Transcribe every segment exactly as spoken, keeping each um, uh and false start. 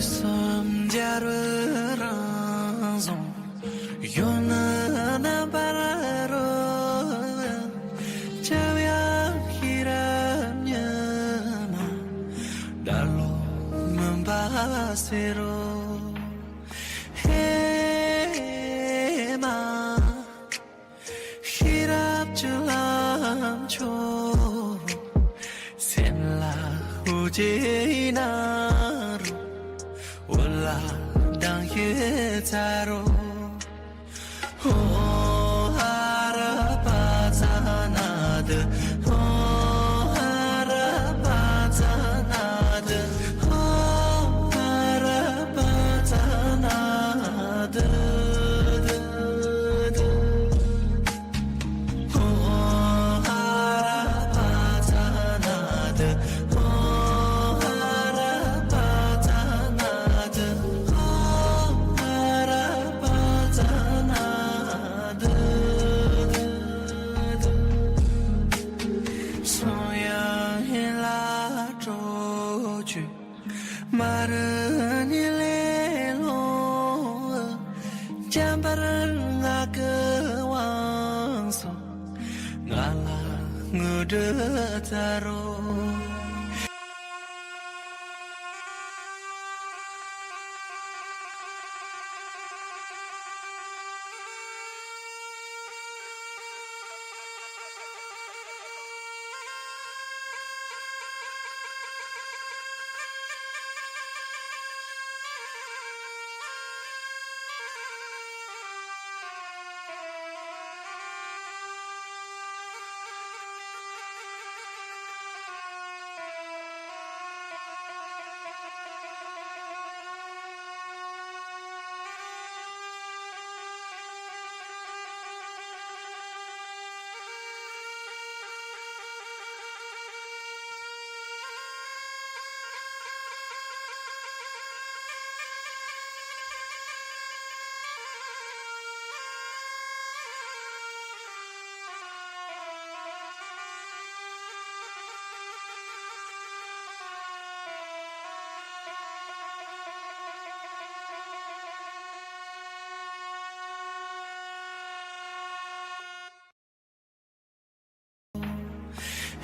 སུམ་སྦྱར་བའི་རང་བྱུང་ཡོད་ན་རྣམ་པར་རོལ། སྐྱབས་ཡབ་ཤེས་རབ་ཉི་མ། བདག་བློ་མུན་པ་སེལ་རོ། ཧེ་མ། ཤེས་རབ་ཀྱི་ལམ་མཆོག་སེམས་ལ་འོ་བརྒྱལ་ན་རུང་། འོད་ལ་མདངས་ཤིག་འཚར་རོ། ཧོ་ཧ་ར་པ་ཙ་ན་དུ། ཧོ་ཧ་ར་པ་ཙ་ན་དུ། ཧོ་ཧ་ར་པ་ཙ་ན་དུ། སོང་ཡང་ཡིད་ལ་སྤྲོ་བཅུག་མ་རུ་ནི་ལེ་ལོ། འཇམ་པར་ངག་གི་དབང་སོང་། ང་ལ་དངོས་གྲུབ་སྩལ་རོ།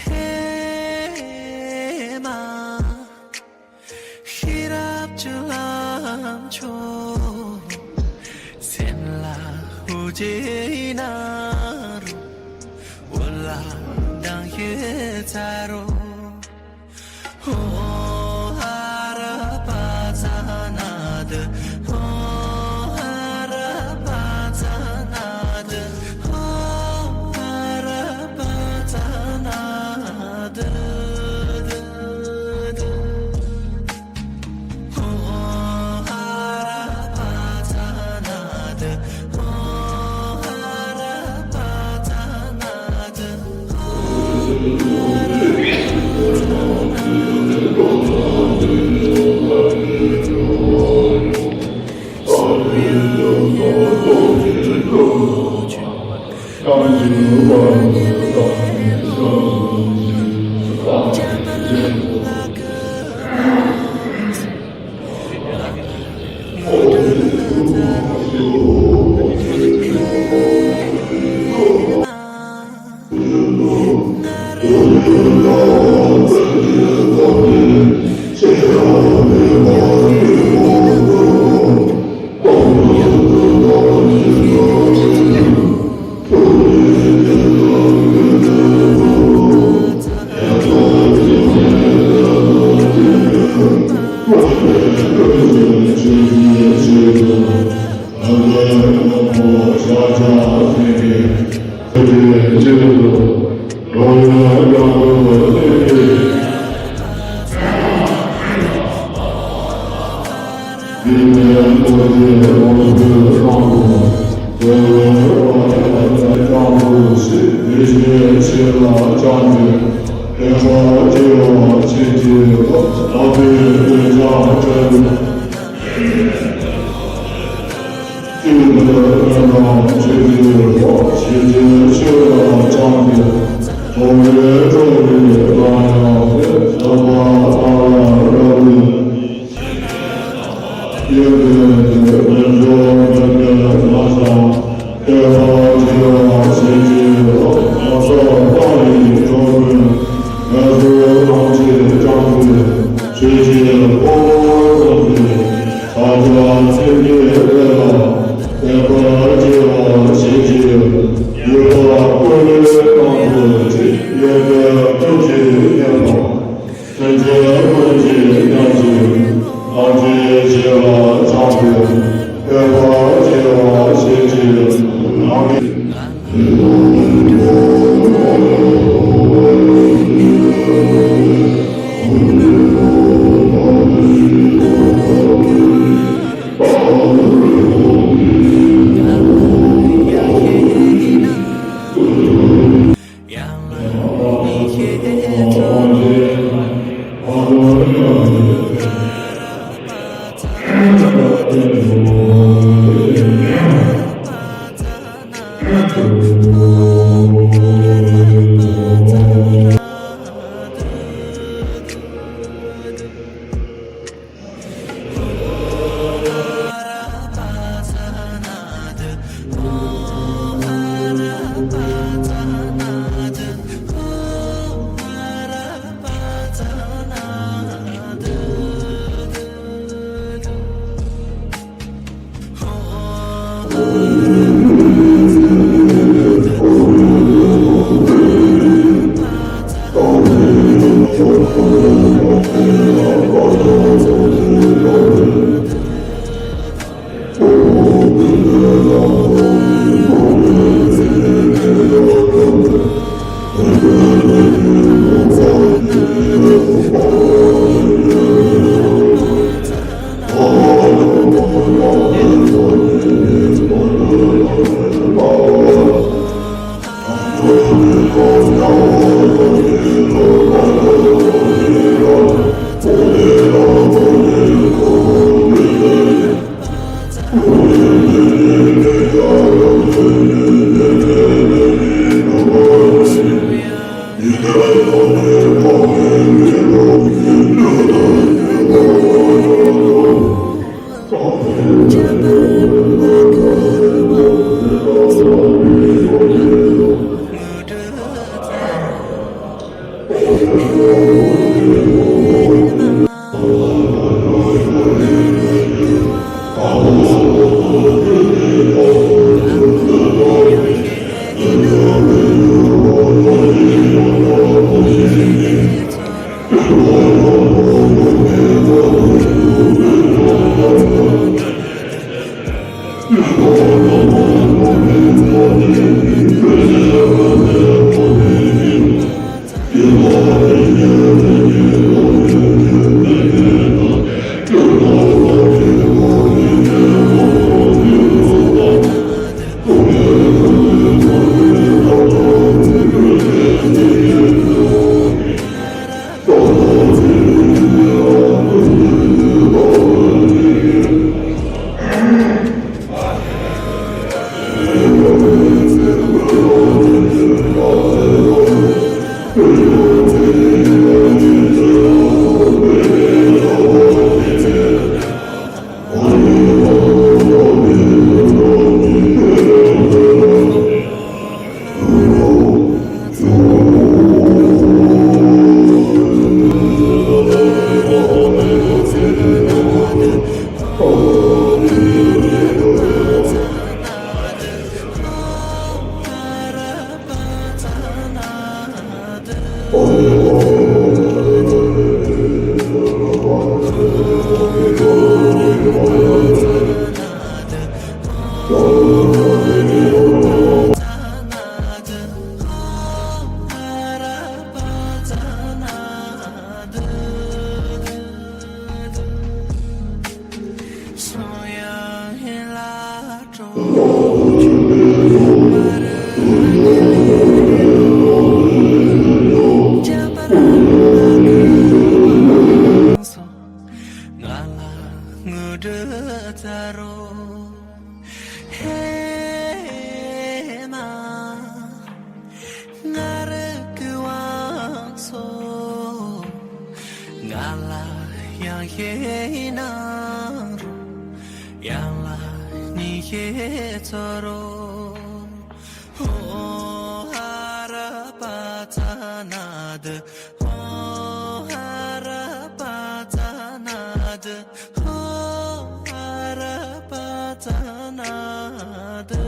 ཧེ་མ། ཤེས་རབ་ཀྱི་ལམ་མཆོག་སེམས་ལ་འོ་བརྒྱལ་ན་རུང་། འོད་ལ་མདངས་ཤིག་འཚར་རོ། ཧོ་ཧ་ར་པ་ཙ་ན་དུ། ཧོ་ཧ་ར་པ་ཙ་ན་དུ། ཧོ་ཧ་ར་པ་ཙ་ན་དུ། སེམས་ཅན་ཀུན་གྱི་སྙིང་པོ། ཨ་ཏི་ཤི་ལ་ཚང་སྟེ་སྐྱོབ་པར་བྱེད་པ་ཞིག་ཅིག་ཨ་མི། ང་ལ་དངོས་འབྲེལ་སྩལ་རོགས། ཧེ་མ། ང་རང་གི་དབང་སོ། ང་ལ་ཡང་ཤེས་ན་རུང་། ཁྱེད་ཚོར་ཧོ་ཧ་ར་པ་ཙ་ན་དུ། ཧོ་ཧ་ར་པ་ཙ་ན་དུ། ཧོ་ཧ་ར་པ་ཙ་ན་དུ།